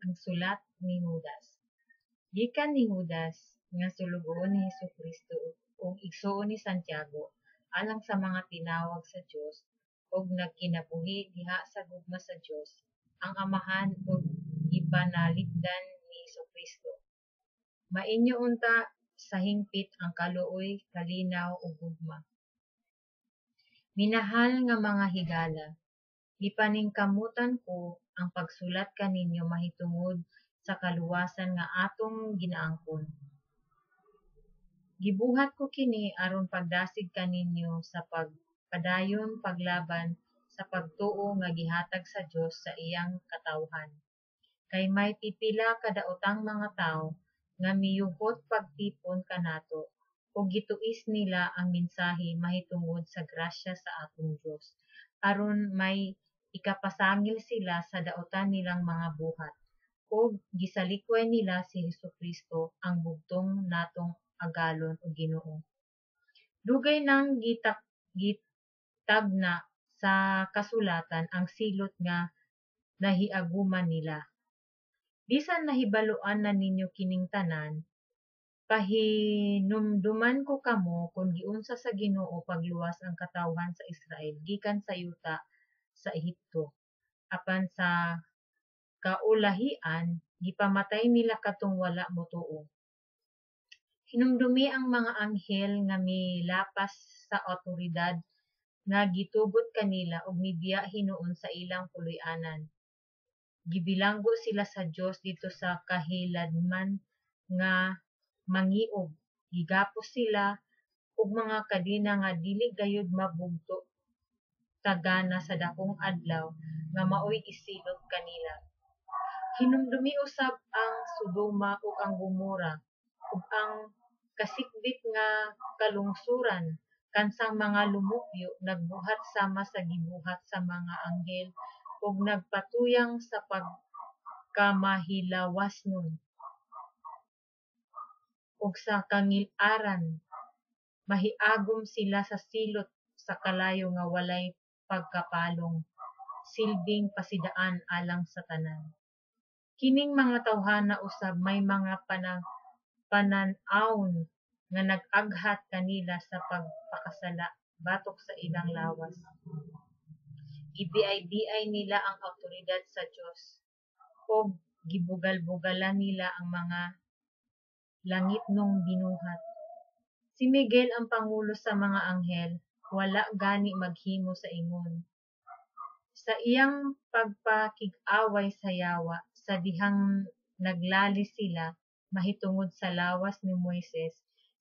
Ang sulat ni Judas. Gikan ni Judas, nga sulugoon ni Jesu-Cristo ug igsoon ni Santiago, alang sa mga tinawag sa Dios ug nagkinabuhi diha sa gugma sa Dios ang Amahan ug gipanalipdan ni Jesu-Cristo: Mainyo unta sa hingpit ang kaluoy, kalinaw ug gugma. Minahal nga mga higala, gipaningkamutan ko ang pagsulat kaninyo mahitungod sa kaluwasan nga atong ginaangkon. Gibuhat ko kini aron pagdasig kaninyo sa pagpadayong paglaban sa pagtuo nga gihatag sa Dios sa iyang katawhan. Kay may pipila ka daotang mga tawo nga miyuhot pagtipon kanato ug gituis nila ang mensahi mahitungod sa grasya sa atong Dios, aron may ikapasangil sila sa daotan nilang mga buhat, ug gisalikway nila si Jesu-Cristo, ang bugtong natong Agalon ug Ginoo. Dugay nang gitagna sa kasulatan ang silot nga nahiaguman nila. Bisan nahibaloan na ninyo kining tanan, pahinumduman ko kamo kon giunsa sa Ginoo pagluwas ang katawhan sa Israel gikan sa yuta sa Ehipto, apan sa kaulahian gipamatay nila kadtong wala motuo. Hinumdumi ang mga anghel nga milapas sa awtoridad nga gitugot kanila ug mibiya hinuon sa ilang puloy-anan. Gibilanggo sila sa Dios didto sa kahiladman nga mangiog; gigapos sila og mga kadena nga dili gayud mabugto tagana sa dakong adlaw nga maoy isilot kanila. Hinumdumi usab ang Sodoma ug ang Gomora ug ang kasikbit nga kalungsoran kansang mga lumupyo nagbuhat sama sa gibuhat sa mga anghel ug nagpatuyang sa pagkamahilawasnon ug sa kangil-aran. Mahiagom sila sa silot sa kalayo nga walay pagkapalong, silbing pasidaan alang sa tanan. Kining mga tawhana usab may mga panan-awon nga nag-aghat kanila sa pagpakasala batok sa ilang lawas. Gibiay-biay nila ang awtoridad sa Dios, ug gibugal-bugalan nila ang mga langitnong binuhat. Si Miguel, ang pangulo sa mga anghel, wala gani maghimo sa ingon. Sa iyang pagpakig-away sa yawa sa dihang naglalis sila mahitungod sa lawas ni Moises,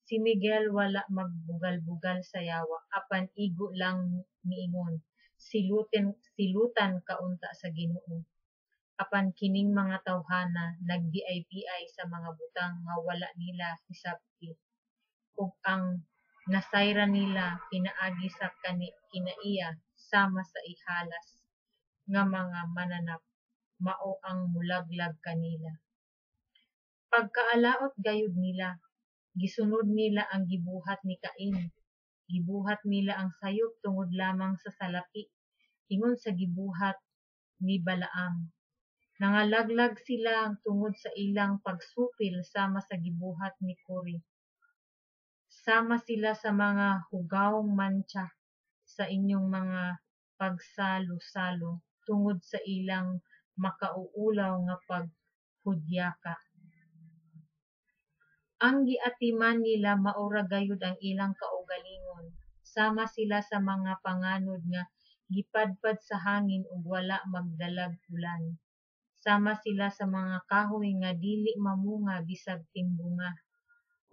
si Miguel wala magbugal-bugal sa yawa apan igo lang miingon, "Silutan ka unta sa Ginoo." Apan kining mga tawhana nagbiay-biay sa mga butang nga wala nila hisabti, ug ang nasayran nila pinaagi sa kinaiya sama sa ihalas nga mga mananap mao ang molaglag kanila. Pagkalaot gayud nila, gisunod nila ang gibuhat ni Cain; gibuhat nila ang sayop tungod lamang sa salapi, ingon sa gibuhat ni Balaam. Nangalaglag sila tungod sa ilang pagsupil sama sa gibuhat ni Kore. Sama sila sa mga hugawong mantsa sa inyong mga pagsalosalo tungod sa ilang makauulaw nga paghudyaka. Ang giatiman nila mao ra gayud ang ilang kaugalingon. Sama sila sa mga panganod nga gipadpad sa hangin ug wala magdalag ulan. Sama sila sa mga kahoy nga dili mamunga bisag timbonga,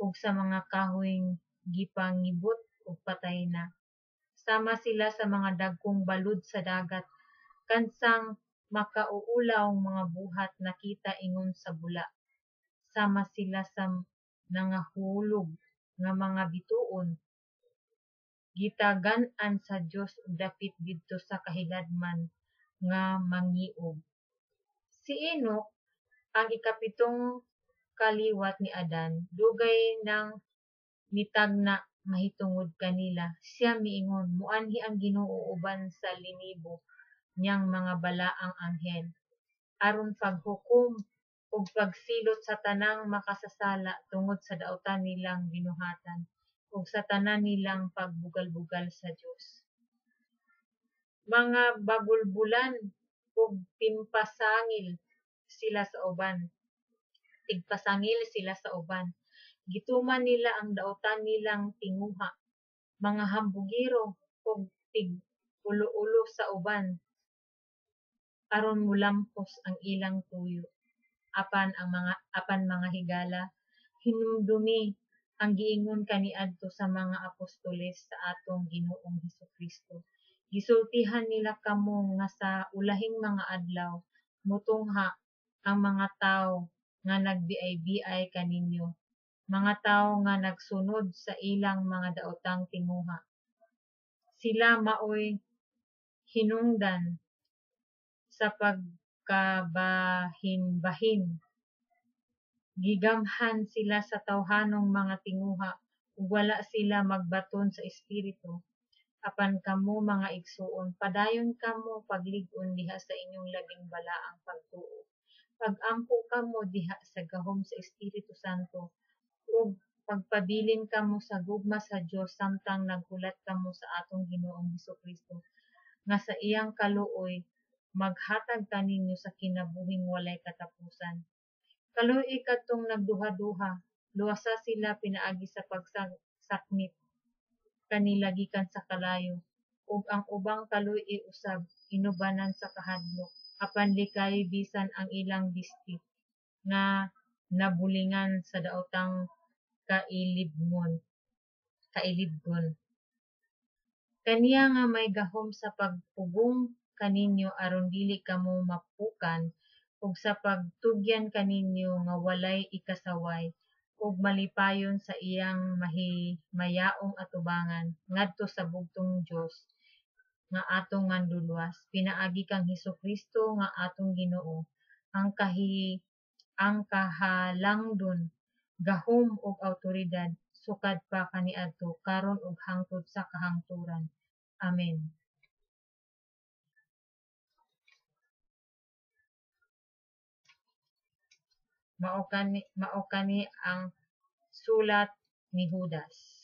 ug sa mga kahoy gipangibot ug patay na. Sama sila sa mga dagkong balud sa dagat kansang makauulaw mga buhat nakita ingon sa bula. Sama sila sa nangahulog nga mga bituon gitagan-an sa Dios og dapit didto sa kahiladman nga mangiog. Si Enoc, ang ikapitong kaliwat ni Adan, dugay nang mitagna mahitungod kanila. Siya miingon, "Muanhi ang Ginoo uban sa linibo niyang mga balaang anghel, aron paghukom ug pagsilot sa tanang makasasala tungod sa dautan nilang binuhatan ug sa tanan nilang pagbugalbugal sa Dios." Mga bagulbolan ug timpasangil sila sa uban. Tigpasangil sila sa uban. Gituman nila ang dautan nilang tinguha. Mga hambugiro ug tig-ulo-ulo sa uban aron molampos ang ilang tuyo. Apan mga higala, hinumdumi ang giingon kaniadto sa mga apostoles sa atong Ginoong Hesus-Kristo. Gisultihan nila kamo nga sa ulahing mga adlaw motungha ang mga tawo nga nagbiaybiay kaninyo, mga tawo nga nagsunod sa ilang mga daotang tinguha. Sila maoy hinungdan sa pagkabahinbahin. Gigamhan sila sa tawhanong mga tinguha ug wala sila magbaton sa Espiritu. Apan kamo, mga igsoon, padayon kamo paglig-on diha sa inyong labing balaang pagtuo. Pag-ampo kamo diha sa gahom sa Espiritu Santo, ug pagpabilin kamo sa gugma sa Dios samtang naghulat kamo sa atong Ginoong Hesu-Kristo, nga sa iyang kaluoy maghatag kaninyo sa kinabuhing walay katapusan. Kaluoyi kadtong nagduhaduha, luwasa sila pinaagi sa pagsaknip kanila gikan sa kalayo, ug ang ubang kaluoyi usab inubanan sa kahadlok, apan likayi bisan ang ilang bisti nga nabulingan sa daotang kailibgon. Kaniya nga may gahom sa pagpugong kaninyo aron dili kamo mapukan ug sa pagtugyan kaninyo nga walay ikasaway ug malipayon sa iyang mahimayaong atubangan, ngadto sa bugtong Dios nga atong Manluluwas, pinaagi kang Hesu-Kristo nga atong Ginoo, ang kahalangdon, gahom ug awtoridad, sukad pa kaniadto, karon ug hangtod sa kahangturan. Amen. Mao kani ang sulat ni Judas.